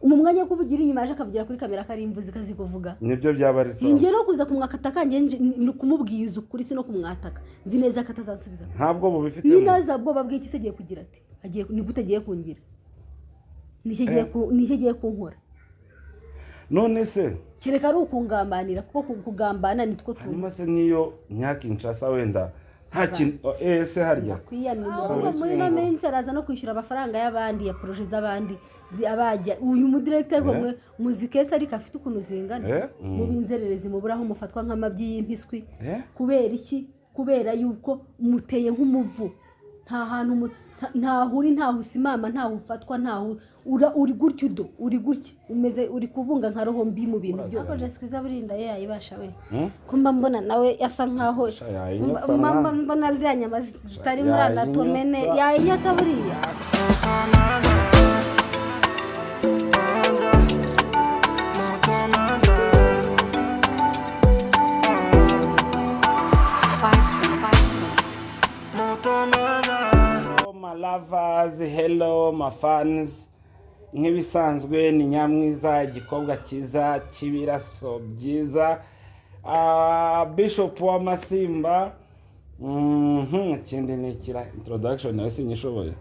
Mu mwanya wo kuvugira inyuma, yaje akavugira kuri kamera ko ari imvuzi ikazi kuvuga. Nibyo byaba ari sawa. Njye no kuza kumwakata kanjye ni ukumubwiza ukuri, si no kumwataka. Nzi neza ko atazansubiza. Ntabwo bubifitemo. Ninaza bwoba bw'iki se? Agiye kugira ati agiye, ni gute agiye kungira? Niki agiye kunkora? None se Kereka ari ukungambanira, kuko kugambana ni two tuntu. Hanyuma se nk'iyo Nyakinshasa wenda nta kintu ese harya Kwiyamira. Sorry, Muri ino singo. minsi araza no kwishyura amafaranga y'abandi, ya projet z'abandi abajya uyu mudiregiteri mwe muzikese, ariko afite ukuntu zingana. Mu b'inzererezi muburaho mufatwa nk'amabyi y'impiswi. Kubera iki? Kubera yuko muteye nk'umuvu, nta hantu ntaho uri, ntaho usimama, ntaho ufatwa, ntaho uri gutya udo uri gutya umeze, uri kubunga nka roho mbi mu bintu byose. Ariko Jessica izaburinda ye yayibasha we? Hmm? Ko mba mbona nawe asa nkaho Sha, yayinyotsa mba mwana. mbona ziriya nyama zitari muri anatomene. Yayinyotsa. Yayinyotsa buriya. Manza, moto manza. Moto manza. Hello my lovers, hello my fans. Nk'ibisanzwe ni Nyamwiza, igikobwa cyiza cy'ibiraso byiza. Bishop w'Amasimba. Ikindi ni ikira introduction nawe sinyishoboye.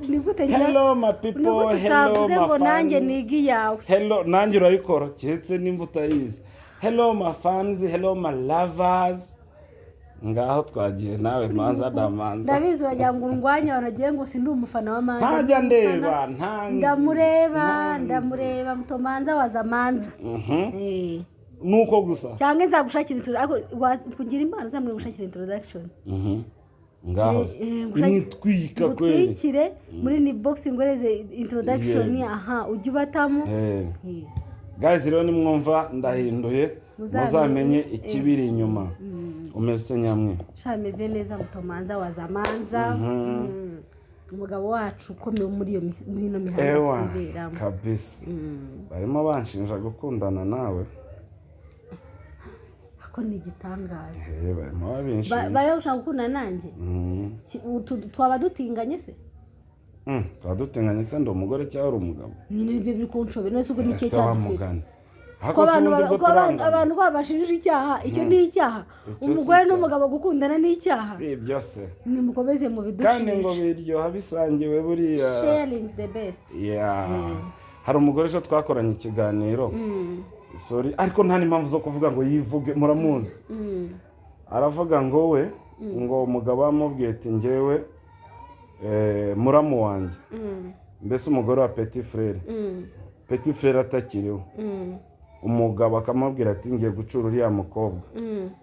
Ni gute Hello my people, ni gute hello utavuze my ngo nanjye fans. niga iyawe? Hello, nanjye urayikora keretse nimba utayizi. Hello my fans, hello my lovers. Ngaho twagiye nawe Manza damanza. Ndabizi, wagira ngo urwanye abantu bagiye ngo sindi umufana wa Manza. Ntajya ndeba, ntanzi. Ndamureba. Ntanzi. Ndamureba, mutomanza waza manza. Nuko gusa. Cyangwa nzagushakira ariko kugira impano uzamure gushakira introduction. Ngaho se imwitwika kweli. Ngutwikire muri ni box, ngoreze introduction. Yego. Aha ujye ubatamo. Guys, rero nimwumva ndahinduye, Muzamenye. muzamenye ikibiri inyuma. Umeze nyamwe? Sha, meze neza, mutomanza waza manza. Umugabo wacu ukomeye muri iyo muri ino mihanda Ewa. twiberamo. Kabisa, barimo banshinja gukundana nawe. Ako ni igitangaza. Barimo babinshinja. Bari gushaka gukundana nanjye? Twaba dutinganye se? Twaba dutinganye se? Ndi umugore cyangwa uri umugabo? Nyine ibyo biri kunshobera. None se ubwo ni ikihe Ese wa cyadufite? mugani Ko Ariko se abantu ubundi bwo ko abantu turangana? Abantu ko babashinja icyaha, icyo ni icyaha? Icyo si Umugore icyaha. n'umugabo gukundana ni icyaha? Si ibyo se. Nimukomeze Kandi ngo mubidushinje. biryoha bisangiwe buriya. Sharing is the best. Yeah. Hari umugore ejo twakoranye ikiganiro, sorry, ariko nta n'impamvu zo kuvuga ngo yivuge, muramuzi. Aravuga ngo we ngo umugabo amubwiye ati ngewe muramu wanjye, mbese umugore wa petit frère, petit frère atakiriho, umugabo akamubwira ati ngiye gucura uriya mukobwa,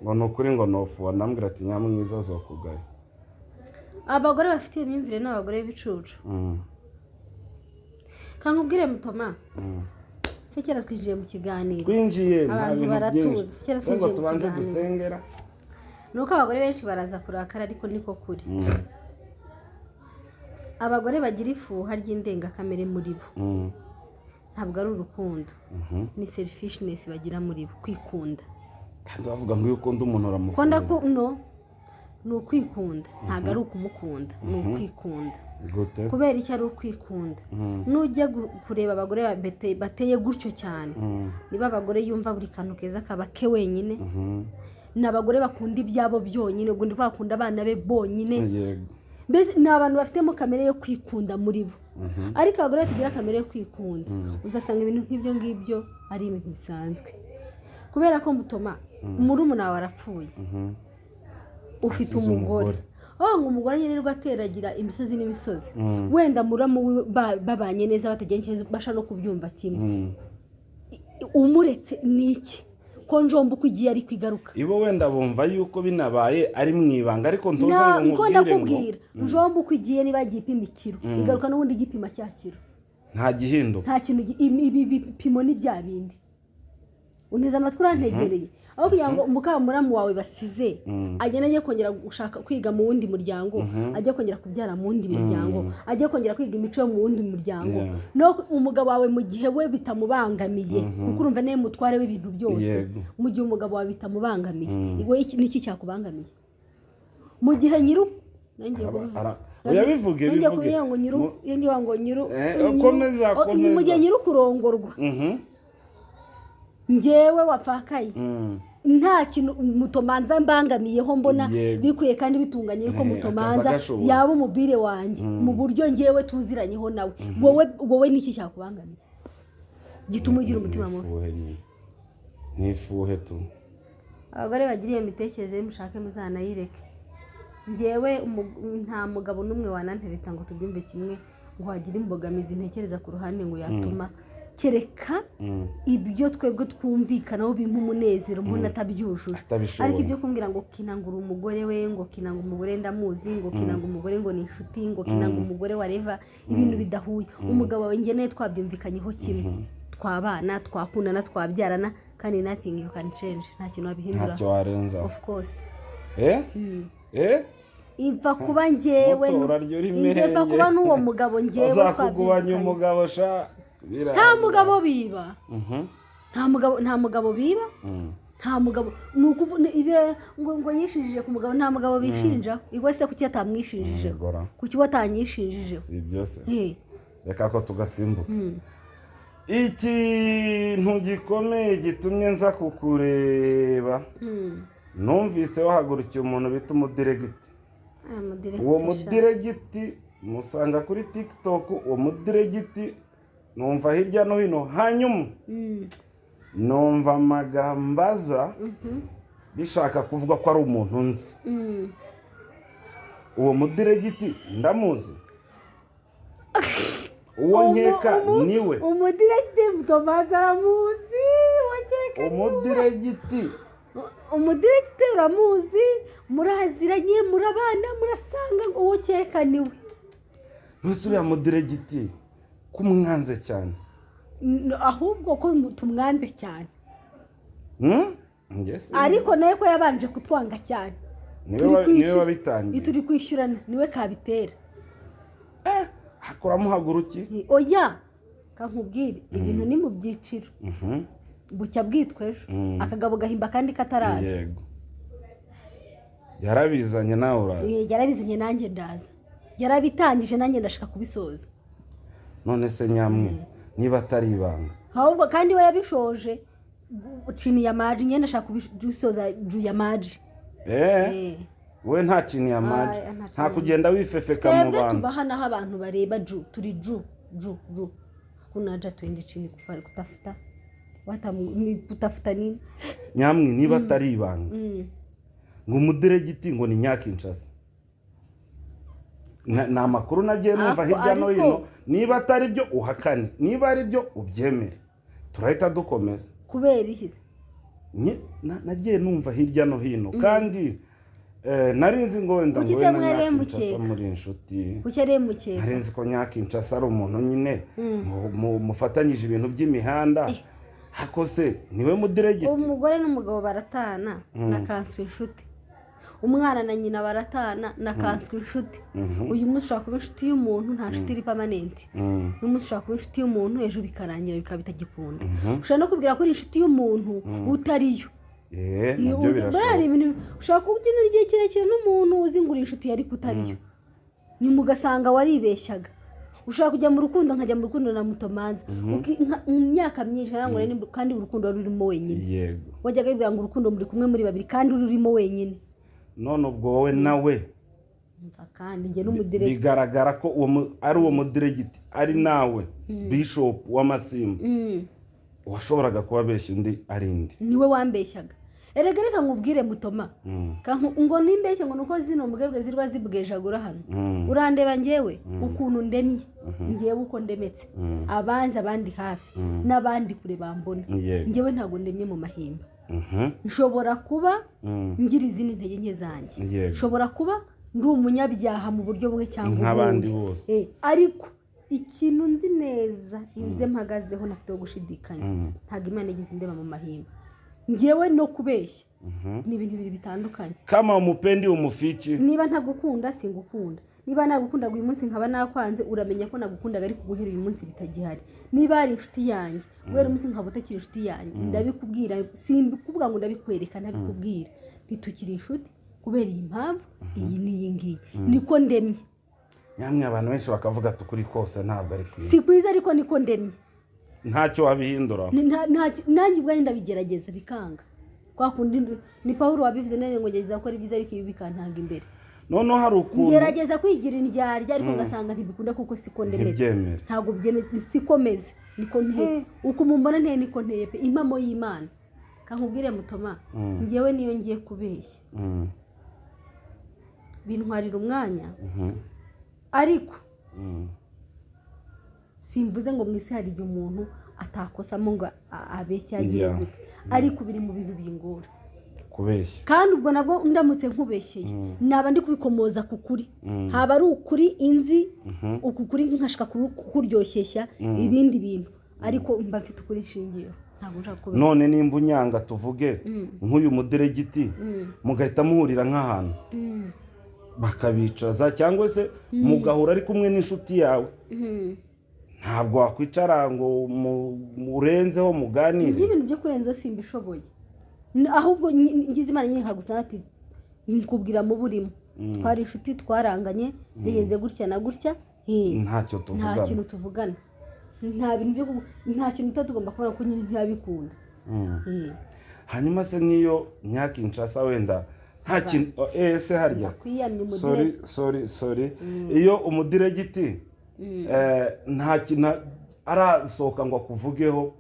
ngo ni ukuri ngo nofuwa. Ndamubwira ati nyamwiza zokugaya. Abagore bafite iyo myumvire ni abagore b'ibicucu. Kankubwire mutoma, se kera twinjiye mu kiganiro. Twinjiye, nta Abantu bintu baratuzi. byinshi. Kera Se ngo twinjiye mu tubanze kiganiro. dusengera. Ni uko abagore benshi baraza kurakara, ariko niko kuri. Abagore bagira ifuha ry'indengakamere muri bo, ntabwo ari urukundo, ni selfishness bagira muri bo, kwikunda. Kandi bavuga ngo iyo ukunda umuntu Ko uramufunga. ndaku no ni ukwikunda, ntabwo ari ukumukunda, ni ukwikunda. Gute? Kubera icyo ari ukwikunda, nujya kureba abagore bateye gutyo cyane, niba abagore yumva buri kantu keza kaba ke wenyine, ni abagore bakunda ibyabo byonyine, ubwo ndi bakunda abana be bonyine. Mbese ni abantu bafitemo kamere yo kwikunda muri bo. Ariko abagore batagira kamere yo kwikunda, uzasanga ibintu nk'ibyo ngibyo ari ibintu bisanzwe. Kubera ko mutoma, murumuna wawe arapfuye, ufite Asize umugore. umugore. Aho ngo umugore yirirwa ateragira imisozi n'imisozi, wenda muramu we babanye neza, batagira ikibazo, basha no kubyumva kimwe, umuretse ni iki? Ko njomba uko igiye ariko igaruka. Ibo wenda bumva yuko binabaye ari mu ibanga, ariko ntuze Na ngo iko nkubwire ngo ndakubwira, njomba uko igiye, niba yagiye ipima ikiro, igaruka n'ubundi igipima cya kiro. Nta gihinduka. Nta kintu ibi bipimo ni bya bindi. Uneze amatwi, urantegereye. Aho kugira ngo mukamuramu wawe basize agende ajye kongera gushaka kwiga mu wundi muryango, ajye kongera kubyara mu wundi muryango, ajye kongera kwiga imico yo mu wundi muryango, no umugabo wawe mu gihe we bitamubangamiye, kuko urumva niwe mutware w'ibintu byose, mu gihe umugabo wawe bitamubangamiye, we niki cyakubangamiye mu gihe nyiru nanjye kubivuga? Oya, bivuge, Yongeye bivuge. kuvuga ngo nyiru yongeye ngo nyiru Komeza, Oh, komeza. mu gihe nyiri kurongorwa, njyewe wapfakaye, nta kintu mutomanza mbangamiyeho mbona bikwiye kandi bitunganye ko mutomanza akaza agashoboye. yaba umubire wanjye mu buryo njyewe tuziranyeho nawe, wowe niki cyakubangamiye gituma ugira umutima mubi? Nifuhe nyine, nifuhe tu. Abagore bagira iyo mitekerereze, mushake muzanayireke. Njyewe nta mugabo n'umwe wanantereta ngo tubyumve kimwe, ngo hagire imbogamizi ntekereza ku ruhande ngo yatuma, kereka ibyo twebwe twumvikanaho bimpa umunezero mbona atabyujuje. Atabishoboye. Ariko ibyo kumbwira ngo kinangura umugore we, ngo kinanga umugore ndamuzi, ngo kinanga umugore ngo ni inshuti, ngo kinanga umugore wa reva, ibintu bidahuye. Umugabo wawe njye nawe twabyumvikanyeho kimwe, twabana, twakundana, twabyarana, kandi nothing you can change, nta kintu wabihindura. Ntacyo warenzaho. Of course. Eh. Ipfa kuba njyewe Muto, urarya uri njye ipfa menge. kuba n'uwo mugabo njyewe Bazakugubanya twabyumvikanye. umugabo sha. Nta mugabo biba. Nta mugabo biba. Nta mugabo, ni ukuvuga ngo yishinjije ku mugabo, nta mugabo bishinja. Igwe se kuki atamwishinjijeho? Gora. Kuki we atanyishinjijeho? Si ibyo se? Eh. Reka ko tugasimbuka. Ikintu gikomeye gitumye nza kukureba, numvise wahagurukiye umuntu bita umudiregiti. Aya mudiregiti Uwo sha. mudiregiti musanga kuri TikTok, uwo mudiregiti numva hirya no hino, hanyuma numva amagambo aza bishaka kuvuga ko ari umuntu nzi. Uwo mudiregiti ndamuzi, uwo nkeka niwe. Umudiregiti Mutomazi aramuzi, wakeka. Umudiregiti. Umudiregiti uramuzi, muraziranye, murabana, murasanga uwo ukeka niwe. Ntuse uriya mudiregiti ko umwanze cyane? Ahubwo ko tumwanze cyane. Hmm? Njye si- Ariko nawe ko yabanje kutwanga cyane. Niwe Turi niwe wabitangiye. turi kwishyurana, niwe kabitera. Hakora muhaguruki. Oya, kankubwire, ibintu ni mu byiciro. Bucya bwitwa ejo. Akagabo gahimba kandi kataraza. Yego, yarabizanye nawe uraza. Yarabizanye nanjye ndaza, yarabitangije nanjye ndashaka kubisoza. None se nyamwe, niba atari ibanga, Ahubwo kandi we yabishoje chini ya maji, njye ndashaka kubisoza juu ya maji. We nta kintu yamaje? Ah, nta Nta kintu. kugenda wifefeka mu Twebwe bantu? tubaha naho abantu bareba juu, turi juu juu juu, hakuna haja tuende chini kutafuta ni kutafuta nini? Nyamwe, niba atari ibanga, ngo umudiregiti ngo ni Nyakinshasa. Ni amakuru nagiye numva hirya no hino. Niba atari byo uhakane, niba ari byo ubyemere, turahita dukomeza. Kubera iki? Nagiye numva hirya no hino kandi nari nzi ngo wenda Kuki ngo se we na mwari Nyakinshasa mukeka? muri inshuti. Kuki ari mukeka? Nari nzi ko Nyakinshasa ari umuntu nyine mufatanyije ibintu by'imihanda. Hako se niwe mudiregiti? Umugore n'umugabo baratana nakanswe inshuti, umwana na nyina baratana nakanswe inshuti. Uyu munsi ushobora kuba inshuti y'umuntu, nta nshuti iri permanent. Uyu munsi ushobora kuba inshuti y'umuntu, ejo bikarangira bikaba bitagikunda. Ushobora no kubwira ko uri inshuti y'umuntu utariyo. Nabyo Buriya hari birashoboka. ibintu ushobora kubyinira igihe kirekire n'umuntu uzi ngo uri inshuti ariko utariyo, nyuma ugasanga waribeshyaga. Ushobora kujya mu rukundo, nkajya mu rukundo na Mutomanza mu myaka myinshi nkagira ngo kandi urukundo wari urimo wenyine. Wajyaga wibwira ngo urukundo muri kumwe muri babiri, kandi uri rurimo wenyine. None ubwo wowe nawe Umva, kandi njye n'umudiregiti bigaragara ko uwo ari uwo mudiregiti, ari nawe bishop w'amasimba, washoboraga kuba abeshya undi ari indi? Niwe wambeshyaga. Erega reka nkubwire Mutoma, ngo nimbeshye ngo nuko zino mbwebwe zirwa zibwejagura hano. Urandeba njyewe ukuntu ndemye, njyewe uko ndemetse, abanzi, abandi hafi n'abandi kure bambona, njyewe ntabwo ndemye mu mahimba. Nshobora kuba ngira izindi ntege nke zanjye, nshobora kuba ndi umunyabyaha mu buryo bumwe cyangwa Nk'abandi ubundi. bose. Ariko ikintu nzi neza, inze mpagazeho ntafite gushidikanya, ntabwo Imana igize indeba mu mahimba. Njyewe no kubeshya ni ibintu bibiri bitandukanye. Kama umupendi umufichi. Niba ntagukunda singukunda. Niba nagukundaga uyu munsi nkaba nakwanze, uramenya ko nagukundaga ariko guhera uyu munsi bitagihari. Niba ari inshuti yanjye, guhera umunsi nkaba utakiri inshuti yanjye, ndabikubwira. Simbikuvuga ngo ndabikwereka, ndabikubwira, ntitukiri inshuti kubera iyi mpamvu iyi n'iyi ngiyi. Niko ndemye. Nyamwe abantu benshi bakavuga ati ukuri kose ntabwo ari kwiza. Si kwiza, ariko niko ndemye. Ntacyo wabihindura. Nanjye ubwanjye ndabigerageza bikanga. Kwa kundi ni Pawulo wabivuze neza ngo ngerageza gukora ibyiza, ariko ibi bikantanga imbere. Noneho hari ukuntu Ngerageza kwigira indyarya, ariko ngasanga ntibikunda kuko siko ndemetse. Ntibyemere. Ntabwo byemeye, siko meze, niko nteye. Uko mumbona nteye niko nteye pe, impamo y'Imana. Kankubwire Mutoma, ngewe niyo ngiye kubeshya bintwarira umwanya, ariko simvuze ngo mu isi hari igihe umuntu atakosamo ngo abeshye agire gute, ariko biri mu bintu bingora. Kubeshya. Kandi ubwo nabwo ndamutse nkubeshyeye, naba ndi kubikomoza ku kuri, haba ari ukuri inzi, uku kuri nkashaka kukuryosheshya ibindi bintu, ariko mba mfite ukuri nshingiyeho, ntabwo nshaka kubeshya. None nimba unyanga, tuvuge nk'uyu mudiregiti, mugahita muhurira nk'ahantu bakabicaza, cyangwa se mugahura ari kumwe n'inshuti yawe, ntabwo wakwicara ngo murenzeho muganire? Ibintu byo kurenzaho simbishoboye. Ahubwo ngize Imana nyine nkagusa ati nkubwira mu burimo twari inshuti, twaranganye, bigenze gutya na gutya, Ntacyo nta tuvugana. kintu tuvugana, nta bintu byo nta kintu tuba tugomba kubona kuko nyine ntibabikunda. Hanyuma se nk'iyo Nyakinshasa wenda nta kintu, ese harya Bakwiyamye. Sorry. Umudirect. Sorry, sorry. Iyo umudiregiti nta kintu arasohoka ngo akuvugeho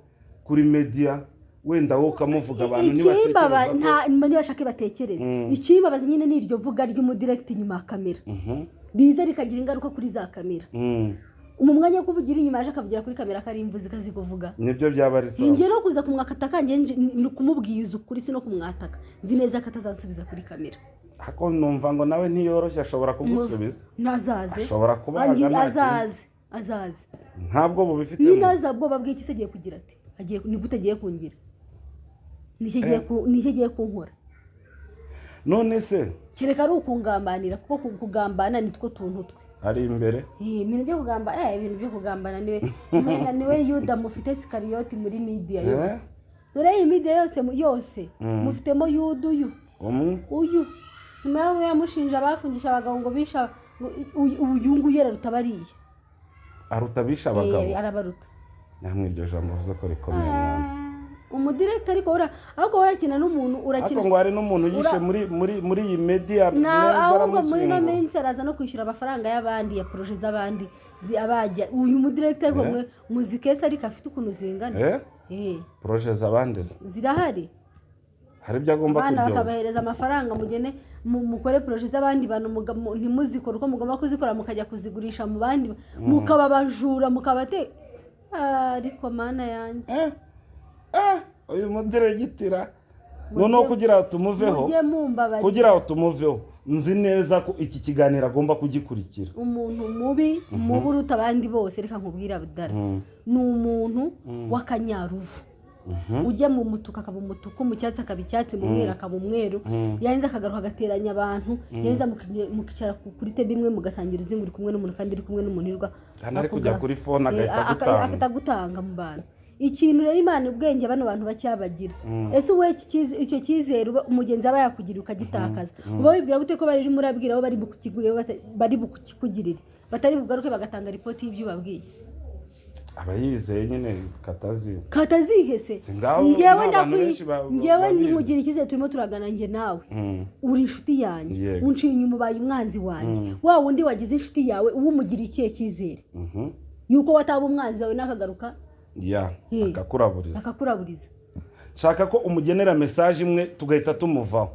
kuri media, wenda wowe ukamuvuga, abantu Ikimbaba ntibatekereza ko nta ntibashake batekereze. Ikimbabaza nyine ni iryo vuga ry'umudiregiti inyuma ya kamera, riza rikagira ingaruka kuri za kamera. Mu mwanya wo kuvugira inyuma, yaje akavugira kuri kamera ko ari imvuzi ikazi kuvuga. Nibyo byaba ari sawa. Njye no kuza kumwakata kanjye ni ukumubwiza ukuri, si no kumwataka. Nzi neza ko atazansubiza kuri kamera. Ariko numva ngo nawe ntiyoroshye, ashobora kugusubiza. Ntazaze. Ashobora kubaga nta kintu. Azaze, azaze. Ntabwo bubifitemo. Nyine aza bwoba bw'iki se? Agiye kugira ati agiye, ni gute agiye kungira? Niki agiye kunkora? None se Kereka ari ukungambanira, kuko kugambana ni two tuntu twe. Ari imbere. Ibintu byo kugamba, ibintu byo kugambana, niwe Yuda mufite Sikariyoti muri media yose. Dore iyi media yose yose mufitemo Yuda uyu. Umwe. Uyu nyuma yaho yamushinja bafungisha abagabo ngo bisha ngo uyu nguyu araruta bariya. Aruta abisha abagabo? Arabaruta. Namwe iryo jambo uvuze ko rikomeye mwana. Umudiregiti, ariko ariko urakina n'umuntu urakina. Ariko ngo hari n'umuntu yishe muri iyi media neza Ahubwo muri ino aramushyingura. minsi araza no kwishyura amafaranga y'abandi ya projet z'abandi abajya uyu mudiregiti, ariko mwe muzi case ariko afite ukuntu zingana. Projet z'abandi se? Zirahari. Hari ibyo agomba Abana kuryoza. bakabahereza amafaranga, mugene mukore projet z'abandi bantu, ntimuzikore uko mugomba kuzikora, mukajya kuzigurisha mu bandi, mukaba abajura, mukabate. Ariko Mana yanjye! Uyu mudiregitira noneho kugira ngo tumuveho, Mujye mumbabarira. kugira ngo tumuveho, nzi neza ko iki kiganiro agomba kugikurikira. Umuntu mubi mubi uruta abandi bose, reka nkubwire Abudara, ni umuntu w'akanyaruvu, ujya mu mutuku akaba umutuku, mu cyatsi akaba icyatsi, mu mweru akaba umweru, yarangiza akagaruka agateranya abantu, yarangiza mukicara kuri table imwe mugasangira uzinga uri kumwe n'umuntu, kandi uri kumwe n'umuntu wirirwa Kandi ari kujya kuri phone agahita agutanga. Agahita agutanga mu bantu. Ikintu rero Imana, ubwenge bano bantu bacyabagira, ese wowe icyo cyizere umugenzi aba yakugiriye ukagitakaza, uba wibwira gute ko bari murabwira abo bari bukukigurire, bari bukikugirire, batari bugaruke bagatanga ripoti y'ibyo ubabwiye? Aba yizeye nyine katazi. Katazihese. Si ngaho Njyewe n'abantu benshi njyewe babizi. nkugira icyizere, turimo turagana njye nawe, uri inshuti yanjye, unciye inyuma ubaye umwanzi wanjye. Wa wundi wagize inshuti yawe uba umugiriye ikihe cyizere yuko wataba umwanzi wawe nakagaruka? Ya, akakuraburiza. Akakuraburiza. Nshaka ko umugenera message imwe tugahita tumuvaho.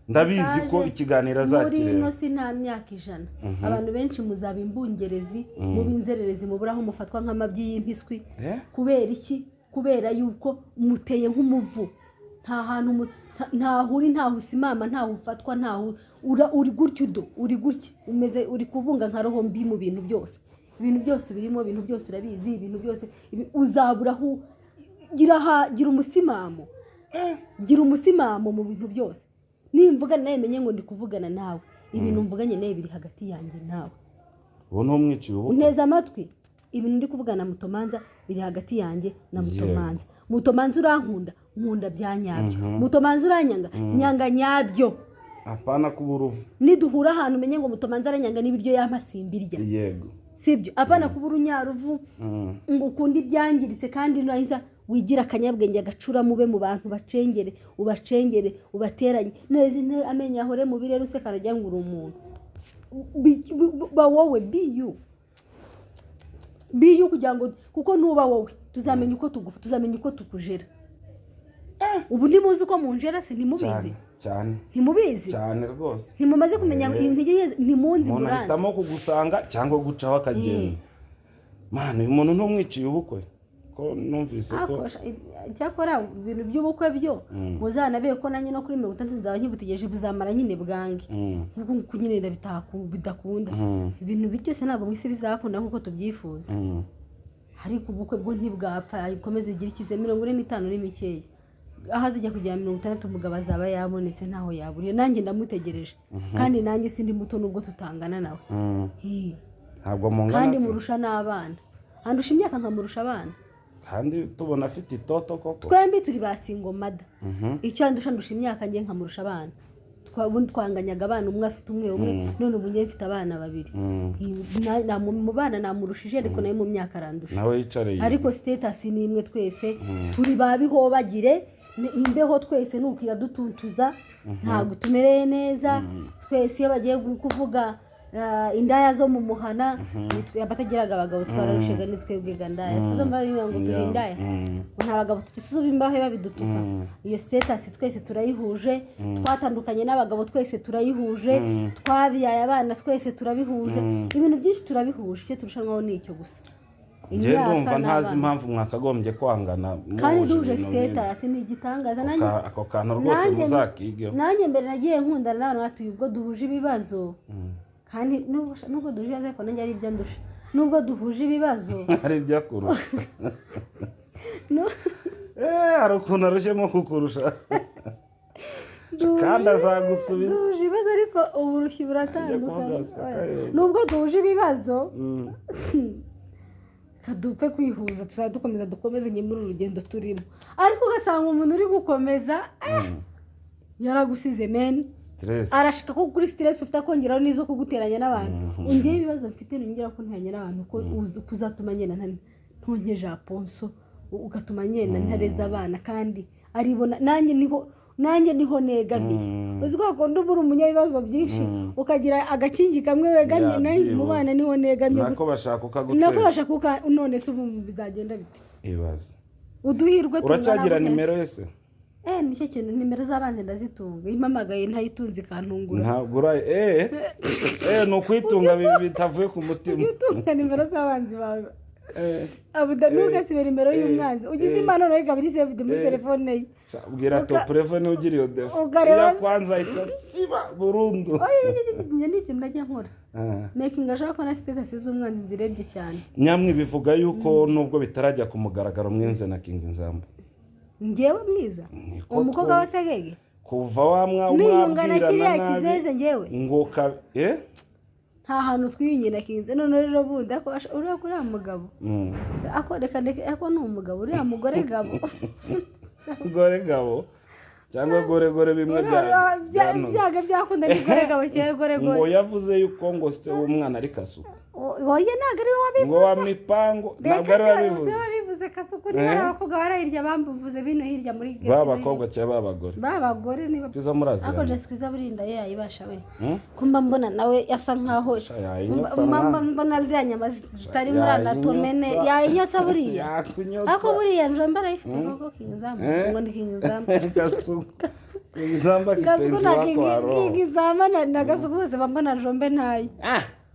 Ndabizi ko Message ikiganiro muri ino azakireba. si nta myaka 100, abantu benshi muzaba imbungerezi, muba inzererezi, mubura aho mufatwa nk'amabyi y'impiswi. Kubera iki? Kubera yuko muteye nk'umuvu, nta hantu ntaho uri, ntaho usimama, ntaho ufatwa, ntaho uri gutya udo uri gutya umeze, uri kubunga nka roho mbi mu bintu byose. Ibintu byose birimo, ibintu byose urabizi, ibintu byose uzabura aho gira umusimamo, gira umusimamo mu bintu byose. Nimvugana nawe menye ngo ndi kuvugana nawe, ibintu mvuganye nawe biri hagati yanjye nawe. Ubu ntumwiciye ubukwe. Unteze amatwi, ibintu ndi kuvugana na Mutomanza biri hagati yanjye na Mutomanza. Mutomanza urankunda, nkunda bya nyabyo. Mutomanza uranyanga, nyanga nyabyo. Apana kuba uruvu. Niduhura ahantu umenye ngo Mutomanza aranyanga, n'ibiryo yampa simbirya. Sibyo? Apana kuba urunyaruvu ngo ukunde ibyangiritse, kandi nurangiza wigira akanyabwenge agacuramo, ube mu bantu bacengere, ubacengere, ubateranye neza, amenyo ahore mu birere, useka arajya ngo uri umuntu. Ba wowe, be you, be you, kugira ngo, kuko nuba wowe tuzamenya uko tugufa, tuzamenya uko tukujera. Ubu ntimuzi uko munjera se? Ntimubizi? Cyane cyane. Ntimubizi? Cyane rwose. Ntimumaze kumenya intege nke? Ntimunzi? Umuntu Muranzi. ahitamo kugusanga cyangwa gucaho akagenda. Mwana, uyu muntu ntumwiciye ubukwe, ko numvise ko Cyakora ibintu by'ubukwe byo muzanabe ko nanjye no kuri 60 nzaba nkibutegereje, buzamara nyine bwange, nk'uko nguku nyine bidakunda. Ibintu byose ntabwo mu isi bizakunda nk'uko tubyifuza, ariko ubukwe bwo ntibwapfa. Ikomeze igire icyizere. 45 ni mikeya, aho azajya kugera 60 umugabo azaba yabonetse, ntaho yaburiye. Nanjye ndamutegereje, kandi nanjye sindi muto nubwo tutangana nawe. Hi. Ntabwo mungana Kandi se? murusha n'abana, andusha imyaka nkamurusha abana. Kandi tubona afite itoto koko. Twembi turi ba single mother. Icyo andusha, ndusha imyaka, njye nkamurusha abana. Ubundi twanganyaga abana, umwe afite umwe umwe, none ubu njye mfite abana babiri. Mu bana namurushije, ariko nawe mu myaka arandusha. Nawe yicareye. Ariko status ni imwe, twese turi ba bihobagire, imbeho twese nuko iradutuntuza, ntabwo tumereye neza twese. Iyo bagiye kuvuga indaya zo mu muhana, nitwe abatagiraga abagabo twararushaga, ni twebwe ga ndaya. Si zo mbaga ngo turi indaya, ngo nta bagabo tusuba imbaho babidutuka. Iyo status twese turayihuje. Twatandukanye n'abagabo, twese turayihuje. Twabyaye abana, twese turabihuje. Ibintu byinshi turabihuje. Icyo turushanwaho ni icyo gusa, Njye imyaka ndumva ntazi n'abana. impamvu mwakagombye kwangana Kandi muhuje duhuje ibintu nk'ibyo. status, ni igitangaza. Nanjye Ako kantu rwose muzakigeho. Nanjye mbere nagiye nkundana n'abantu batuye, ubwo duhuje ibibazo, kandi nubwo duhuje ibibazo, ariko nanjye ari ibyo ndusha, nubwo duhuje ibibazo. Ari ibyo akurusha. Hari ukuntu arushyemo kukurusha, kandi azagusubiza. Duhuje ibibazo, ariko uburushyi buratandukanye. Kuvuga seka yoza. Nubwo duhuje ibibazo, dupfe kwihuza, tuzajya dukomeza dukomeze muri uru rugendo turimo. Ariko ugasanga umuntu uri gukomeza, yaragusize meni. Stress. Arashaka ko kuri stress ufite akongeraho n'izo kuguteranya n'abantu. Ngewe ibibazo mfite nongera kunteranya n'abantu, ko uzi kuzatuma ngenda ntonkeje aponso, ugatuma ngenda ntareza abana, kandi aribona nanjye niho negamiye. Uzi ko wakunda uba uri umunyabibazo byinshi, ukagira agakingi kamwe wegamye. Ya, Nanjye mu byibuze. bana niho negamye. Nako bashaka Nako ukagutera. bashaka none se ubu bizagenda bite? Ibaze. Uduhirwe tungana Uracyagira gute? nimero ye se? Nicyo kintu, nimero z'abanzi ndazitunga. Iyo impamagaye ntayitunze ikantungura. Ntabwo uraye, ni ukwitunga bitavuye ku mutima. Ujye utunga nimero z'abanzi bawe. Abuda, ntugasibe nimero y'umwanzi. Ugize impano nawe ikaba iri saved muri telefone ye. Sha, bwira topurefe niba ugira iyo défaut. Ukareba Iyo kwanza ahita siba burundu. Njye ni ikintu najya nkora, making ashaka ko na status z'umwanzi zirebye cyane. Nyamwe bivuga yuko nubwo bitarajya ku mugaragaro, mwinze na King Nzamba. Njyewe mwiza? Niko. Umukobwa wa Segege? Kuva wamwa Niyunga na mwabwirana kiriya nabi kizeze njyewe? ngo ka Nta hantu twiyunye na Kinze. None rero bundi ako uriya kuri uriya mugabo, ako reka ndeke, ako ni umugabo, uriya mugore gabo. Gore gabo cyangwa gore gore, bimwe bya Byaga byakunda ni gore gabo cyangwa gore Ngo gore. yavuze yuko ngo se w'umwana ari Kasuku. Oya, ntabwo ari we wabivuze. Ngo wa mipango, ntabwo ari we wabivuze. Reka se wabivuze Kasuku, niba ari abakobwa barayirya bambuvuze bino hirya muri Ba bakobwa cyangwa ba bagore? Ba bagore niba Twiza Ariko muraziranye? Jessica iza burinda ye yayibasha we. Hmm? Ko mba mbona nawe asa nkaho Sha, yayinyotsa mba mwana. mbona ziriya nyama zitari muri anatomene. Yayinyotsa. Yayinyotsa buriya. Yakunyotsa. Ariko buriya njomba arayifite koko, Kinzamba. Ngo ni Kinzamba. Kasuku, Nzamba. Gasuku Kipenzi na wako wa roho. Kinzamba na Gasuku bose bamba na njombe ntayo.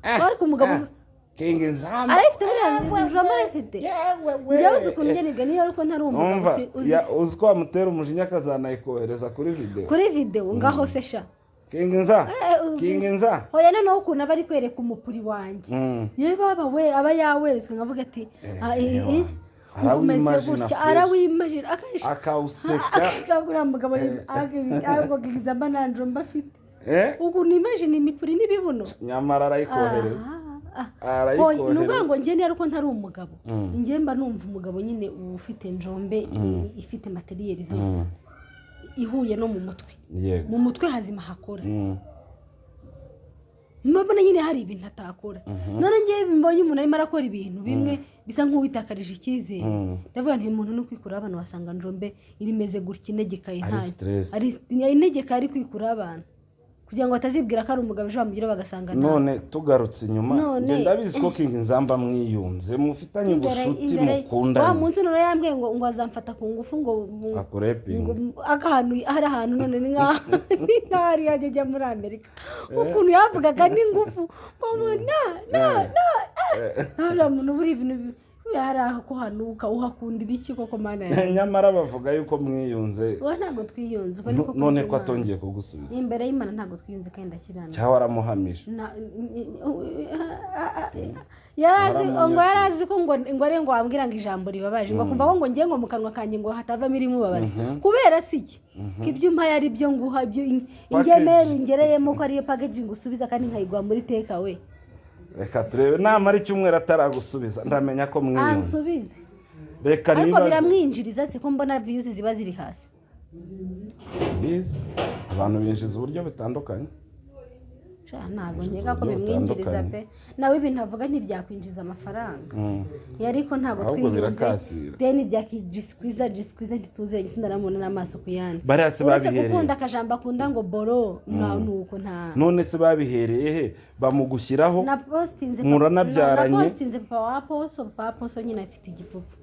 Ariko umugabo King Nzamba arayifite buriya, njombe arayifite. Njyewe uzi ukuntu njye nibwa niyo, ariko ntari umugabo. Umva, uzi uzi ko wamutera umujinya akazanayikohereza kuri video. Kuri video ngaho se sha. King Nza, King Nza. Hoya, noneho ukuntu aba ari kwereka umupuri wanjye, ye baba we, aba yaweretswe nkavuga ati "Ah, Arawimagina umeze gutya." fresh. Arawimagina akarisha Akawuseka. Akagura mugabo ariko Nzamba nta njomba afite. Ukuntu imagine imipuri n'ibibuno. Nyamara arayikohereza. Ah, ah. Hoya, ni ukuvuga Arayikohereza. ngo njye niyo, ariko ntari umugabo, njye mba numva umugabo nyine ufite njombe ifite matériel zose. ihuye no mu mutwe, mu mutwe hazima hakora. Mbona nyine hari ibintu atakora. None ngewe mbonye umuntu arimo arakora ibintu bimwe bisa nk'uwitakarije icyizere, ndavuga nti umuntu ni ukwikuraho abantu, wasanga Njombe irimeze gutya, inegekaye. Ari Ntayo stress. Ari inegekaye, ari kwikuraho abantu kugira ngo batazibwira ko ari umugabo, ejo bamugira bagasanga ntawe. None tugarutse inyuma, njye ndabizi ko King Nzamba mwiyunze, mufitanye ubucuti, Wa mukundanye. munsi none yambwiye ngo azamfata ku ngufu, ngo Akurepinga. Ngo akantu hari ahantu, none ni nkaho ari yajya ajya muri Amerika, ukuntu yavugaga n'ingufu ngo na na na hariya muntu buri ibintu hari aho kuhanuka uhakundira iki koko, Mana yawe? Nyamara bavuga yuko mwiyunze. Uwo ntabwo twiyunze, uko niko None ko kuri Imana. atongeye kugusubiza? Imbere y'Imana ntabwo twiyunze kandi ndakiranutse. Cyangwa waramuhamije? Yari azi ngo Waramunyakira. Yari azi ko ngo ari ngo wambwira ngo ijambo ribabaje, ngo akumva ko ngo ngiye ngo mu kanwa kanjye ngo hatavamo irimubabaza. Kubera si iki ko ibyo umpaye ari byo nguha, ibyo ingemeri ngereyemo ko ariyo packaging usubiza kandi nkayiguha muri take away. Reka turebe, namara icyumweru ataragusubiza ndamenya ko mwiyunze. Ansubize. Reka Ariko nibaze. biramwinjiriza se ko mbona views ziba ziri hasi? Simbizi, abantu binjiza uburyo butandukanye. Sha, ntabwo Binjiza nkeka ko uburyo bimwinjiriza butandukanye. pe. Nawe ibintu avuga ntibyakwinjiza amafaranga. Ariko ntabwo Ahubwo twiyunze. birakasira. Deni bya jisikwiza jisikwiza ntituziranye, sindaramubona n'amaso ku yandi. Bariya se Uretse babihereye gukunda akajambo akunda ngo boro nta nuko nta. None se babihereye he bamugushyiraho? Napostinze Muranabyaranye? Napostinze papa wa Poso. Papa wa Poso nyine afite igipfupfu,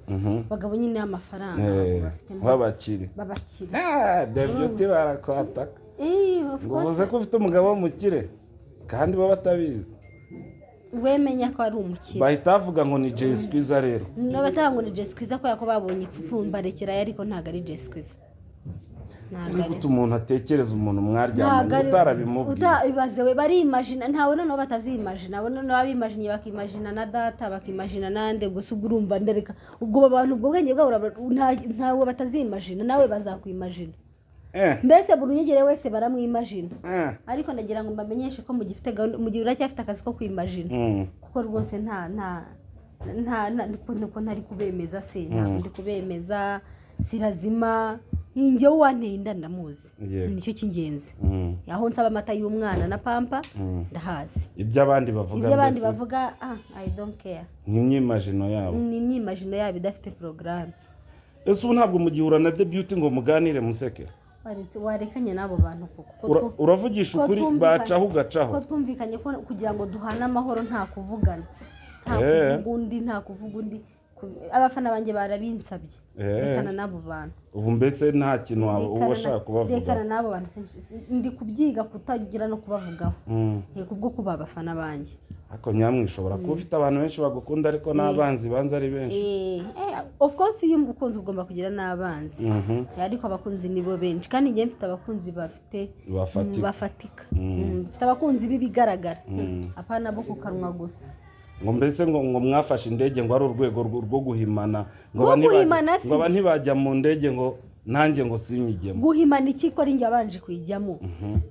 bagabo nyine y'amafaranga bafite Babakire. Babakire. Ah, The Beauty barakwataka. Of Ngo course. uvuze ko ufite umugabo w'umukire kandi bo batabizi. Wemenya ko ari umukire. Bahita bavuga ngo ni Jay Squeezer rero. N'abatanga ngo ni Jay Squeezer kubera ko babonye ipfupfu, mbarekerayo, ariko ntabwo ari Jay Squeezer. Se ni gute umuntu atekereza umuntu mwaryamanye utarabimubwiye? Ibaze we, barimajina, ntawe noneho batazimajina, abo noneho abimajinye bakimajina na data, bakimajina nande gusa. Ubwo urumva ndereka ubwo abo bantu, ubwo bwenge bwabo ntawe batazimajina, nawe bazakwimajina. Mbese buri unyegere wese baramwimajina. Ariko ndagira ngo mbamenyeshe ko mugifite gahunda, mu gihe uracyafite akazi ko kwimajina, kuko rwose nta niko ntari kubemeza se, ntabwo ndi kubemeza, sirazima njyewe uwanteye inda ndamuzi. Nicyo cy'ingenzi. Aho nsaba amata y'umwana na pampa ndahazi. Ibyo abandi bavuga Ibyo abandi mbese bavuga, ah, I don't care. Ni imyimajino yabo. Ni imyimajino yabo idafite porogaramu. Ese ubu ntabwo mugihura na The Beauty ngo muganire museke? Warekanye n'abo bantu koko? Uravugisha Ko ukuri, bacaho ugacaho. Ko twumvikanye ko kugira ngo duhane amahoro nta kuvugana, nta kuvuga undi, nta kuvuga undi. Abafana banjye barabinsabye. Rekana n'abo bantu. Ubu mbese nta kintu waba uba ushaka kubavuga? Rekana n'abo bantu. Ndi kubyiga kutagira no kubavugaho. Kubwo kuba abafana banjye. Ariko nyamwe ushobora kuba ufite abantu benshi bagukunda, ariko n'abanzi banza ari benshi. Of course, iyo umukunzi ugomba kugira n'abanzi. Ariko abakunzi nibo benshi, kandi njye mfite abakunzi bafite Bafatika. Bafatika. Mfite abakunzi b'ibigaragara, apana bo ku kanwa gusa. Ngo mbese ngo mwafashe indege ngo ari urwego rwo guhimana ngo Rwo guhimana si ngo aba ntibajya mu ndege, ngo nanjye ngo sinyigemo. Guhimana iki ko ari njye wabanje kuyijyamo,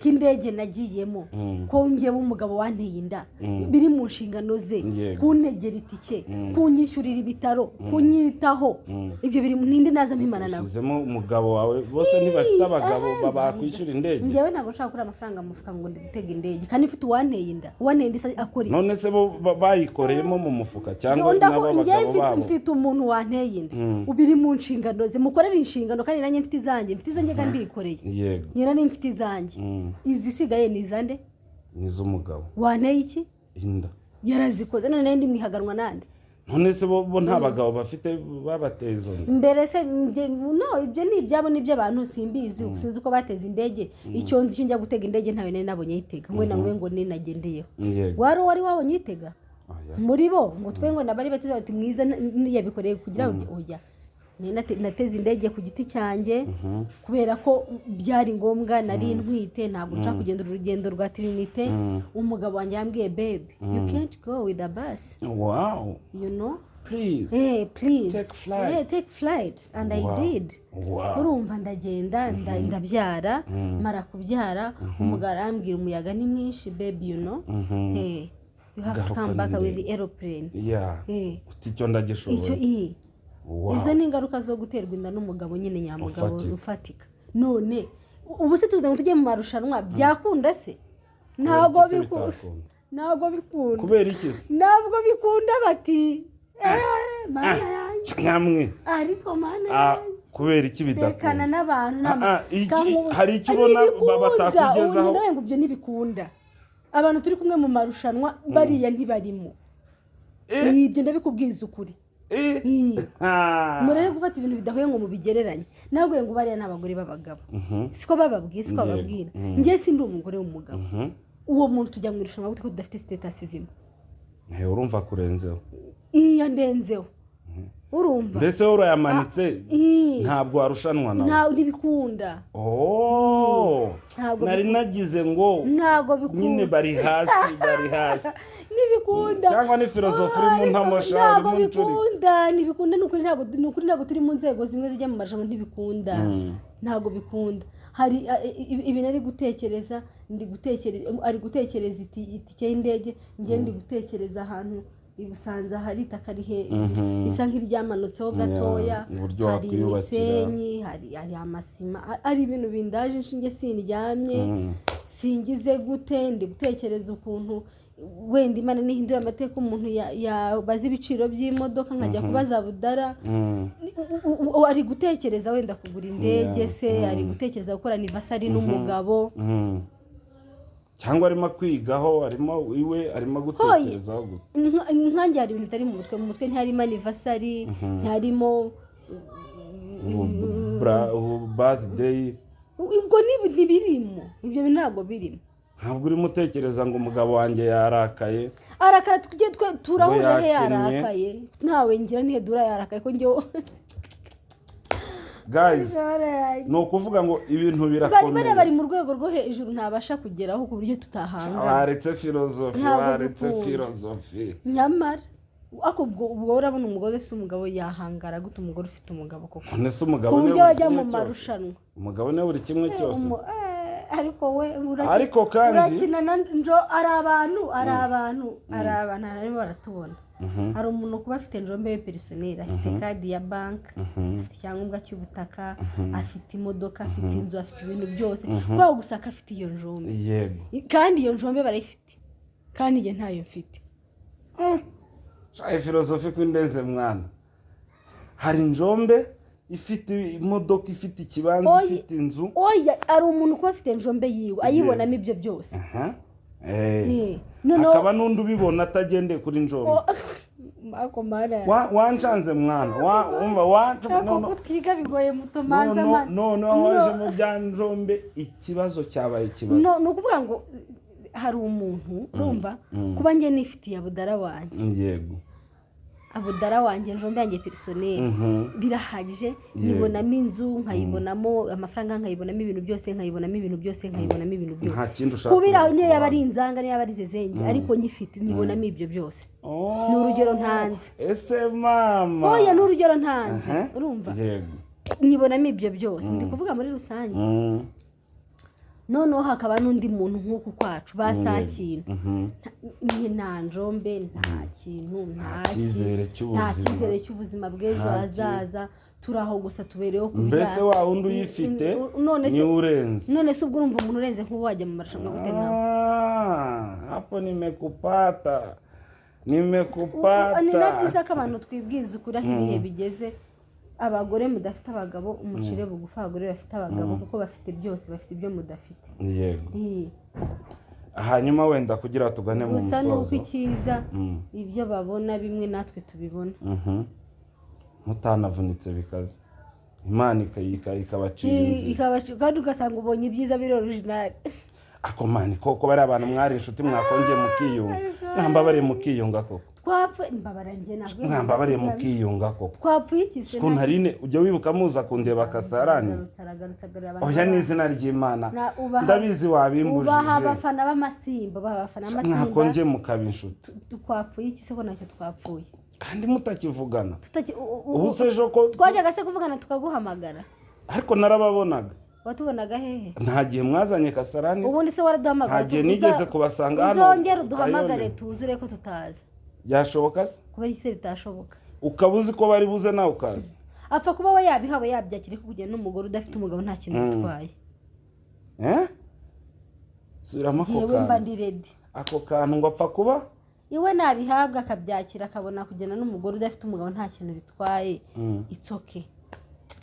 ko indege nagiyemo, ko njyewe umugabo wanteye inda biri mu nshingano ze kuntegera itike, kunyishyurira ibitaro, kunyitaho, ibyo biri ninde naza mpimana nawe? Ushyizemo umugabo wawe, bose ntibafite abagabo bakwishyura indege? Njyewe ntabwo nshaka gukura amafaranga mu mufuka ngo ndi gutega indege kandi mfite uwanteye inda. Uwanteye inda se akora iki? None se bo bayikoreyemo mu mufuka cyangwa nabo Njyewe abagabo babo? mfite umuntu wanteye inda ubiri mu nshingano ze, mukorera inshingano, kandi nanjye mfite izanjye kandi ndikoreye. Nyina ni mfite izanjye. Izisigaye ni izande? Ni iz'umugabo. Wanteye iki? Inda. Yarazikoze, none nari ndi mwihaganwa nande? None se bo nta bagabo bafite babateye izo nda? Mbere se no ibyo ni ibyabo n'iby'abantu, simbizi, sinzi uko bateze indege. Icyo nzi cyo njya gutega indege ntawe nari nabonye ayitega, ngo nawe ngo ninagendeyeho. Wari wabonye uyitega? Oya. Muri bo ngo twe ngo nabari bati bati mwiza yabikoreye kugira ngo oya. Nateze indege ku giti cyanjye kubera ko byari ngombwa, nari ntwite, ntabwo nshaka kugenda urugendo rwa Trinité. Umugabo wanjye yambwiye: "Babe, you can't go with the bus." You know. Please. Hey, please. Take flight. Hey, take flight, and I did. Urumva ndagenda, ndabyara, mara kubyara umugabo arambwira: "Umuyaga ni mwinshi, babe, you know. Hey, you have to Garuka come back with n'indege. the aeroplane." Hey. Uti icyo ndagishoboye. Icyo iyi. Izo ni ingaruka zo guterwa inda n'umugabo nyine nyamugabo Ufatika. ufatika. None ubu se tuze ngo tujye mu marushanwa, byakunda se? Ntabwo Kubera iki se bikunda. bitakunda? Ntabwo bikunda. Kubera iki se? Ntabwo bikunda, bati mana yanjye. Nyamwe. Ariko mana Ah, yanjye. kubera iki Rekana bidakunda? n'abantu. Ah, ah, hari icyo ubona batakugezaho? Ubu ngo ibyo ntibikunda. Abantu turi kumwe mu marushanwa bariya ntibarimo. Ibyo ndabikubwiza ukuri. Ii. Ah. Mureke gufata ibintu bidahuye ngo mubigereranye. Nabwo ngo bariya ni abagore b'abagabo, siko bababwiye, siko bababwira. Njye sindi umugore w'umugabo. Uwo muntu tujya mu irushanwa gute ko tudafite status zimwe? Urumva kurenzeho. Iyo ndenzeho, urumva. Mbese wowe urayamanitse, Ii. ntabwo warushanwa nawe. Ntibikunda. Oh. Ntabwo Nari bikunda. nagize ngo Ntabwo bikunda. nyine bari hasi, bari hasi. Ntibikunda. Cyangwa ni filozofi urimo. Ariko Ntamasha ntabwo urimo ncuri. bikunda, ntibikunda, ni ukuri ntabwo, ni ukuri ntabwo turi mu nzego zimwe zijya mu marushanwa, ntibikunda. Ntabwo bikunda. Hari ibintu ari gutekereza, ndi gutekereza, ari gutekereza itike y'indege, njye ndi gutekereza ahantu i Busanza hari itaka rihe bisa nk'iryamanutseho gatoya. Uburyo Hari wakwiyubakira. imisenyi, hari amasima, hari ibintu bindaje inshinge, sindyamye, singize gute. Ndi gutekereza ukuntu wenda Imana nihindura amateka, umuntu yabaza ibiciro by'imodoka, nkajya kubaza Budara. Ari gutekereza wenda kugura indege se, ari gutekereza gukora anniversary n'umugabo. Cyangwa arimo kwigaho, arimo iwe, arimo gutekerezaho gusa. Nkanjye hari ibintu bitari mu mutwe. Mu mutwe ntiharimo anniversary, ntiharimo Ubu birthday. Ubwo ntibirimo, ibyo bintu ntabwo birimo. Ntabwo urimo utekereza ngo umugabo wanjye yarakaye. Arakara, tujye twe turahurira he? Yakennye. Yarakaye ntawe ngira ntihedura, yarakaye ko njyewe Guys, ni ukuvuga ngo ibintu bari birakomeye. Bariya bari mu rwego rwo hejuru ntabasha kugeraho ku buryo tutahangana. Waretse filozofi. Ntabwo Waretse dukunda. filozofi. Nyamara ariko ubwo urabona umugore se, umugabo yahangara gute umugore ufite umugabo koko? None se umugabo Ku niwe buryo buri bajya kimwe mu cyose? marushanwa. Umugabo niwe buri kimwe cyose. Ariko we Ariko kandi urakina na njo, ari abantu, ari abantu, ari abantu barimo baratubona. Hari umuntu kuba afite njombe ye personnel, afite card ya banki, afite icyangombwa cy'ubutaka, afite imodoka, afite inzu, afite ibintu byose, kubera gusa ko afite iyo njombe. Kandi iyo njombe barayifite, kandi njye ntayo mfite. Shaye, filozofi ko indenze mwana. Hari njombe ifite imodoka, ifite ikibanza, ifite inzu. Oya, ari umuntu kuba afite njombe yiwe, ayibonamo ibyo byose. Aha. Noneho Hakaba n'undi ubibona atagendeye kuri njombe. Ako mana. Wanshanze mwana. Umva Ako kutiga bigoye muto manza mana. Noneho waje mu bya njombe, ikibazo cyabaye ikibazo. No, ni ukuvuga ngo hari umuntu urumva kuba njye nifitiye abudara wanjye, abudara wanjye, njombe yanjye personnel, birahagije. Nyibonamo inzu, nkayibonamo amafaranga, nkayibonamo ibintu byose, nkayibonamo ibintu byose, nkayibonamo ibintu byose. Nta kindi ushaka. Kubira niyo yaba ari kubana. inzanga, niyo yaba ari zezenge, ariko nyifite, nyibonamo ibyo byose. Oh. Ni urugero ntanze. Ese mama. Oya, ni urugero ntanze. Urumva, Yego. nyibonamo ibyo byose, ndi kuvuga muri rusange. Noneho hakaba n'undi muntu nk'uku kwacu ba sakintu, nta njombe, nta kintu, nta Cyizere cy'ubuzima. Nta cyizere cy'ubuzima bw'ejo hazaza. Turi aho gusa, tubereyeho kubyara. Mbese wa wundi uyifite None se niwe urenze. None se ubwo urumva umuntu urenze nk'uwo wajya mu marushanwa gute nawe? Ah, hapo nimekupata. Ni na Nimekupata. byiza ko abantu twibwiza ukuri aho ibihe bigeze. Abagore mudafite abagabo, umucire bugufi abagore bafite abagabo, kuko bafite byose, bafite ibyo mudafite. Yego. Hanyuma wenda kugira tugane mu Gusa ni uko musozo. icyiza, ibyo babona bimwe natwe tubibona. Mutanavunitse bikaze, Imana ikabacira inzira. Kandi ugasanga ubonye ibyiza biri original. Ako mani koko, bari abantu mwari inshuti, mwakongeye mukiyunga. Mwambabariye mukiyunga koko. Twapfuye, mbabara njye ntabwo. Mwambabariye mukiyunga koko. Twapfuye iki se? Ukuntu Aline ujya wibuka muza kundeba Kasarani. Aragarutse, aragarutse, agarura abantu. Oya, ni izina ry'Imana. Ubaha Ndabizi wabimbujije. abafana b'amasimba, ubaha abafana b'amasimba. Mwakongeye mukaba inshuti. Twapfuye iki se ko ntacyo twapfuye? Kandi mutakivugana. Tutaki Ubu se ejo ko Twajyaga se kuvugana tukaguhamagara? Ariko narababonaga. Watubonaga hehe? Nta gihe mwazanye Kasarani se? Ubundi se waraduhamagara? Nta gihe nigeze kubasanga hano. Uzongere uduhamagare Kayole. tuzure ko tutaza. Byashoboka se? Kubera iki se bitashoboka? Ukaba uzi ko bari buze, nawe ukaza. Apfa kuba we yabihawe, yabyakira, ko kugenda n'umugore udafite umugabo nta kintu bitwaye. Eh, subiramo ako Yewe, mba kantu. ndi ready. Ako kantu ngo apfa kuba Iwe nabihabwa akabyakira, akabona kugenda n'umugore udafite umugabo nta kintu bitwaye, it's okay.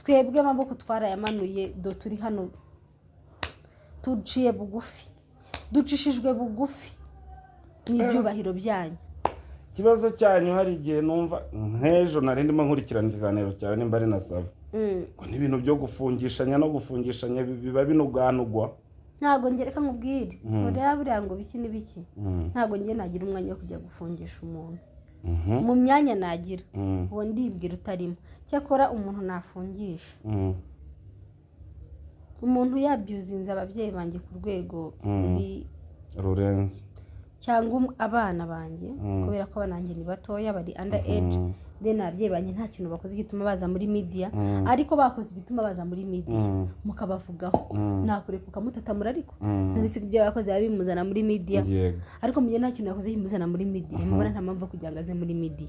Twebwe amaboko twarayamanuye, do turi hano tuciye bugufi, ducishijwe bugufi n'ibyubahiro byanyu. Ikibazo cyanyu, hari igihe numva nk'ejo nari ndimo nkurikirana ikiganiro cyawe, nimba ari na Sava, ngo n'ibintu byo gufungishanya no gufungishanya biba binuganugwa. Ntabwo ngereka nkubwire, buriya buriya ngo biki n'ibiki, ntabwo njye nagira umwanya wo kujya gufungisha umuntu. Mu myanya nagira, uwo ndibwira utarimo. Cyakora umuntu nafungisha, umuntu yabyuzinze ababyeyi banjye ku rwego ruri Rurenze. Cyangwa abana banjye, kubera ko abana banjye ni batoya, bari under age. Then ababyeyi banjye nta kintu bakoze gituma baza muri media, ariko bakoze igituma baza muri media, mukabavugaho, nakureka ukamutatamura. Ariko none se ibyo yakoze biba bimuzana muri media? Ariko mu gihe nta kintu yakoze kimuzana muri media, mubona nta mpamvu yo kugira ngo aze muri media.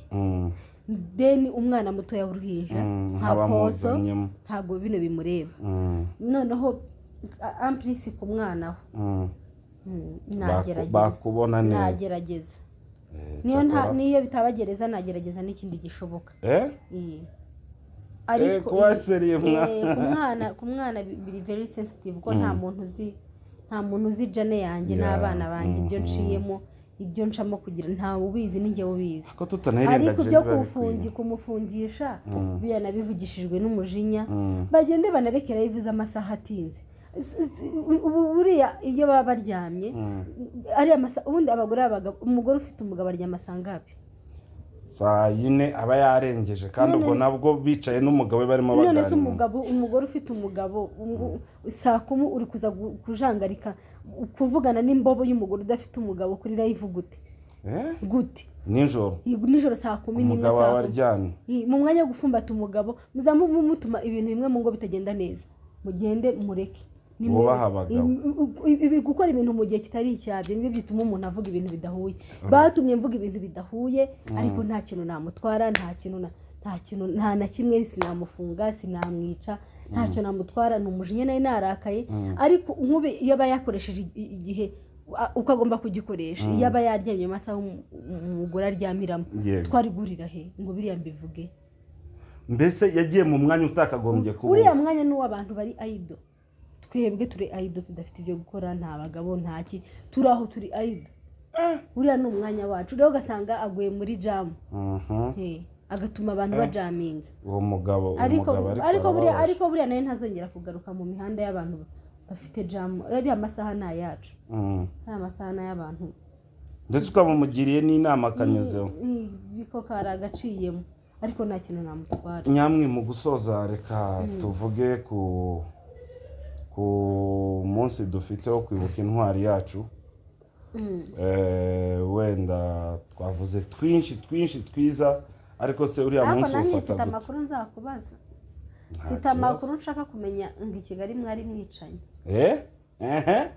Then umwana mutoya w'uruhinja nka Nkaba Pozo, muzanyemo. ntabwo bino bimureba. Noneho ampurisi ku mwana we, nagerageza. Bakubona neza. Nagerageza. Niyo nta niyo bitaba gereza, nagerageza n'ikindi gishoboka. Eh? Ariko Kuba sérieux mwa ku mwana biri very sensitive, ko nta muntu uzi, nta muntu uzi jane yanjye n'abana banjye, ibyo nciyemo, ibyo ncamo kugira, ntawe ubizi, ni njye ubizi. Ko Ariko tutanirengagije ibyo biba bikwiye. kumufungisha, biriya nabivugishijwe n'umujinya. Bagende banarekera yivuze amasaha atinze. Ubu buriya iyo baba baryamye, ariya masaha, ubundi abagore b'abagabo, umugore ufite umugabo aryama saa ngapi? Saa 4 aba yarengeje, kandi ubwo nabwo bicaye n'umugabo we barimo None se baganira. umugabo, umugore ufite umugabo, saa 10 uri kuza kujangarika kuvugana n'imbobo y'umugore udafite umugabo kuri live gute? Eh? Gute? Nijoro? Nijoro saa 11. Umugabo Saa wawe 10. aryamye. Mu mwanya wo gufumbata umugabo, muzamu mutuma ibintu bimwe mu ngo bitagenda neza. Mugende mureke. Wubahe abagabo. Ibi gukora ibintu mu gihe kitari icyabyo nibyo bituma umuntu avuga ibintu bidahuye. Batumye mvuga ibintu bidahuye, ariko nta kintu namutwara, nta kintu nta kintu, nta na kimwe. Sinamufunga, sinamwica, ntacyo namutwara. Ni umujinya, nari narakaye. Ariko nk'ubu iyo aba yakoresheje igihe uko agomba kugikoresha, iyo aba yaryamye amasaha umugore aryamiramo, twari guhurira he ngo biriya mbivuge? Mbese yagiye mu mwanya utakagombye kuba. Uriya mwanya ni uw'abantu bari idle. Twebwe turi idle, tudafite ibyo gukora, nta bagabo, nta ki, turi aho turi idle. Uriya ni umwanya wacu. Rero ugasanga aguye muri jam, agatuma abantu bajaminga. Uwo mugabo, uwo Ariko mugabo ariko ariko buriya arababaje. Ariko buriya nawe ntazongera kugaruka mu mihanda y'abantu bafite jam. Ariya masaha ni ayacu, ariya masaha ni ay'abantu. Ndetse ukaba umugiriye n'inama akanyuzeho. Biko kari agaciyemo, ariko nta kintu namutwara. Nyamwe, mu gusoza, reka tuvuge ku munsi dufite wo kwibuka intwari yacu. Wenda twavuze twinshi twinshi twiza, ariko se uriya Ariko munsi nanjye ufata mfite gute? amakuru nzakubaza. Nta Mfite kibazo. amakuru nshaka kumenya ngo i Kigali mwari mwicanye. Eh, ehe,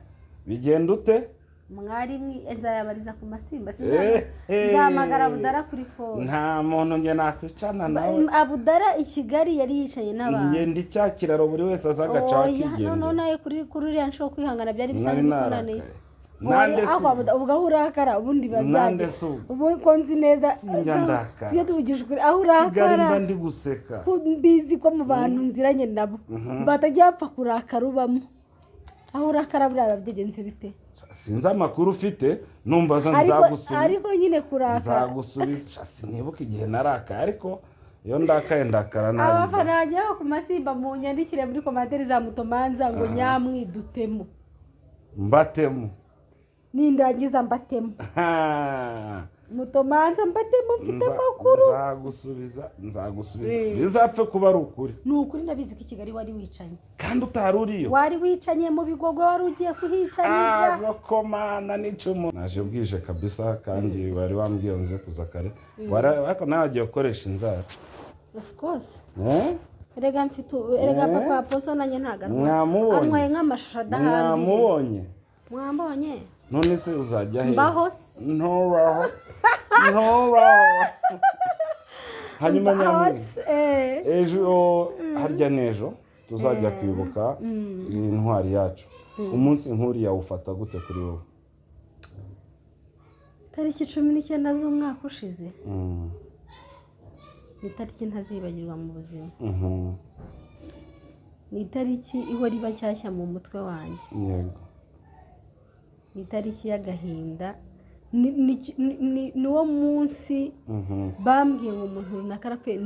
bigenda ute? Mwari nzayabariza ku masimba. Eh, Nzahamagara Abudara kuri call. Nta muntu njye nakwicana nawe. Abudara i Kigali yari yicaye n'abantu. Njye ndi cya kiraro, buri wese aza agaca Oya, akigendera. noneho nawe kuri uriya nshuro kwihangana byari bisa Nari nk'ibikunaniye. narakaye nande Oya, si ariko ubwo aho urakara ubundi biba Nande byagiye. si ubwo. Ubu ko nzi neza, Sinjya ndakara. tujye tuvugisha ukuri, aho Kigali urakara, mba ndi guseka. ko mbizi ko mu bantu nziranye nabo batajya bapfa kurakara ubamo, aho urakara buriya biba byagenze bite? Sinzi amakuru ufite, numbaza Ariko nzagusubiza. ariko nyine kurakara Nzagusubiza. Sha, sinibuka igihe narakaye, ariko iyo ndakaye ndakara nabi. Abafana bajyaho ku masimba, mu nyandikire muri commentaire za Mutomanza ngo nyamwidutemo. Mbatemo. Nindangiza mbatemo. Ha. Mutomanza mbatemo, mfite amakuru. Nzagusubiza, nzagusubiza, bizapfe kuba ari ukuri. Ni ukuri, ndabizi ko i Kigali wari wicanye. Kandi utari uriyo. Wari wicanye mu Bigogwe, wari ugiye kuhicanira. Agokomana n'icumu, naje bwije kabisa, kandi wari wambwiye ngo nze kuza kare. Ariko nawe wagiye gukoresha inzara. Of course. Eh? Erega mfite erega Eh? papa Poso nanjye ntabwo arwaye. Mwamubonye? Anyweye nk'amashashi adahambiriye. Mwamubonye? Mwambonye. None se uzajya he? Mbaho se. Ntubaho, ntubaho. Hanyuma nyamwe, Hose. Ejo harya n'ejo tuzajya kwibuka iyi ntwari yacu. Umunsi nk'uriya wufata gute kuri wowe? Tariki 19 z'umwaka ushize ni itariki ntazibagirwa mu buzima. Ni itariki ihora iba nshyashya mu mutwe wanjye. Ni itariki y'agahinda. Ni wo munsi bambwiye ngo umuntu runaka arapfuye,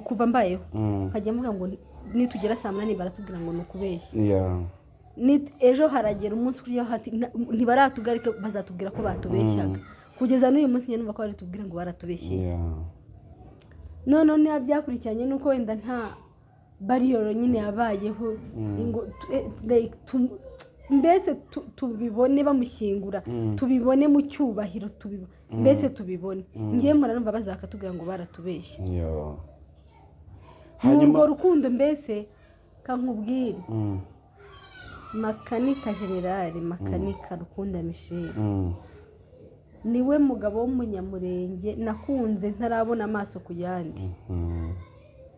kuva mbayeho nkajya mvuga ngo nitugera saa 8 baratubwira ngo ni ukubeshya. Ejo haragera umunsi uriho hati ntibaratugarike, bazatubwira ko batubeshyaga. Kugeza n'uyu munsi njye numva ko baritubwira ngo baratubeshyeye. Noneho niba byakurikiranye nuko wenda nta burial nyine yabayeho ngo like, mbese tubibone bamushyingura, tubibone mu cyubahiro, mbese tubibone. Ngewe murarumva bazakatubwira ngo baratubeshye. Ni urwo rukundo mbese kankubwire. Makanika, Général Makanika Rukunda Michel, niwe mugabo w'Umunyamurenge nakunze ntarabona amaso ku yandi.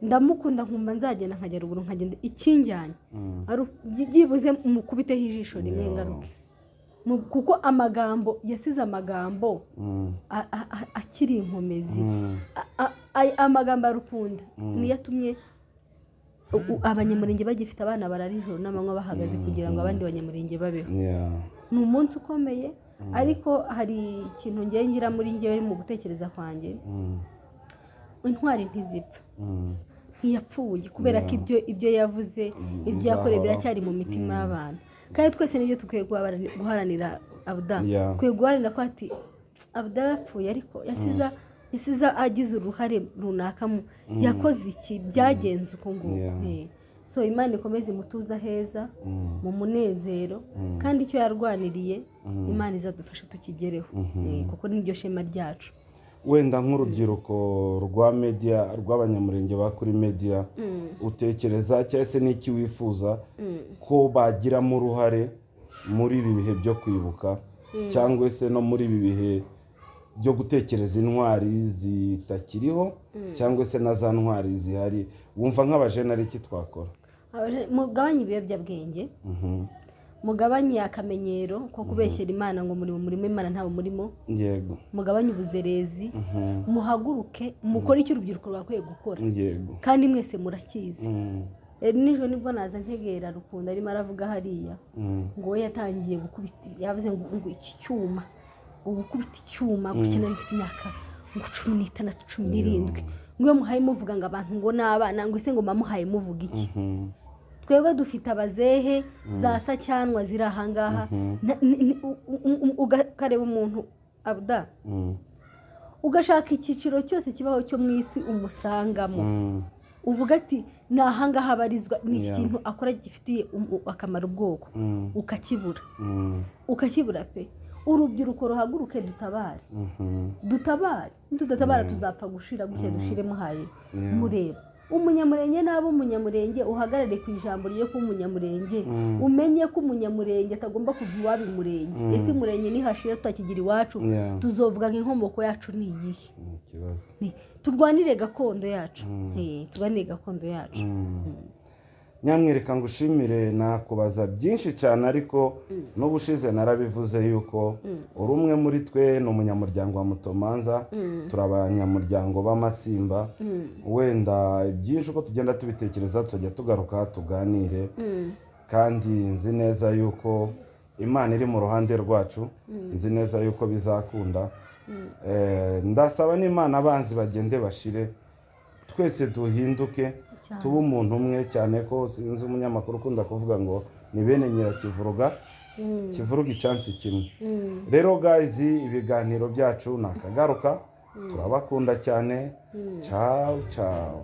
Ndamukunda nkumva nzagenda nkajya ruguru, nkagenda ikinjyanye ari byibuze mukubiteho ijisho rimwe ngaruke. Kuko amagambo yasize, amagambo akiri inkomezi. Amagambo arukunda niyo atumye Abanyamurenge bagifite abana barara ijoro n'amanywa bahagaze kugira ngo abandi Banyamurenge babeho. Ni umunsi ukomeye, ariko hari ikintu ngiye ngira muri ngewe mu gutekereza kwanjye: intwari ntizipfa. Ntiyapfuye kubera ko ibyo yavuze, ibyo yakoreye bizahoraho. Biracyari mu mitima y'abantu, kandi twese nibyo dukwiye guharanira abuda. Dukwiye guharanira ko ati Abuda arapfuye, ariko yasize agize uruhare runaka mu yakoze iki, byagenze uko nguko. So Imana ikomeze imutuze aheza mu munezero, kandi icyo yarwaniriye Imana izadufashe tukigereho. Kuko niryo shema ryacu. Wenda nk'urubyiruko rwa media, rw'Abanyamurenge ba kuri media, utekereza cyangwa se n'iki wifuza ko bagiramo uruhare muri ibi bihe byo kwibuka, cyangwa se no muri ibi bihe byo gutekereza intwari zitakiriho, cyangwa se na za ntwari zihari? Wumva nk'abajene ari iki twakora? Mugabanye ibiyobyabwenge, mugabanye akamenyero ko kubeshyera Imana ngo muri mu murimo, Imana ntawe murimo. Mugabanye ubuzerezi. Muhaguruke mukore icyo urubyiruko rwakwiye gukora, kandi mwese murakizi. Nijoro nibwo naza ntegera Rukunda arimo aravuga hariya ngo we yatangiye gukubita, yavuze ngo iki cyuma, ngo gukubita icyuma gutya nari mfite imyaka ngo 16, 17, ngo iyo muhaye muvuga ngo abantu ngo n'abana, ngo ese ngo muhaye muvuga iki? Twebwe dufite abazehe za sacyanwa ziri ahangaha. Ukareba umuntu abuda, ugashaka icyiciro cyose kibaho cyo mu isi umusangamo, uvuga ati ni ahangaha abarizwa, ni iki kintu akora gifitiye akamaro ubwoko, ukakibura, ukakibura pe. Urubyiruko ruhaguruke dutabare, dutabare. Nitudatabara tuzapfa gushira gutya, dushire muhaye mureba. Umunyamurenge naba umunyamurenge, uhagarare ku ijambo ryo kuba umunyamurenge, umenye ko umunyamurenge atagomba kuva iwabo imurenge. Ese umurenge nihashira tutakigira iwacu, tuzovuga ngo inkomoko yacu ni iyihe? Ni ikibazo. Turwanire gakondo yacu. Turwanire gakondo yacu. Nyamwereka ngo ushimire, nakubaza byinshi cyane, ariko n'ubushize narabivuze yuko uri umwe muri twe, ni umunyamuryango wa Mutomanza, turi abanyamuryango b'Amasimba. Wenda byinshi uko tugenda tubitekereza tuzajya tugaruka tuganire, kandi nzi neza yuko Imana iri mu ruhande rwacu, nzi neza yuko bizakunda. Ndasaba n'Imana abanzi bagende bashire, twese duhinduke, tube umuntu umwe, cyane ko sinzi umunyamakuru ukunda kuvuga ngo ni bene nyirakivuruga kivuruga icyansi kimwe. Rero guys, ibiganiro byacu ni akagaruka, turabakunda cyane. Ciao ciao.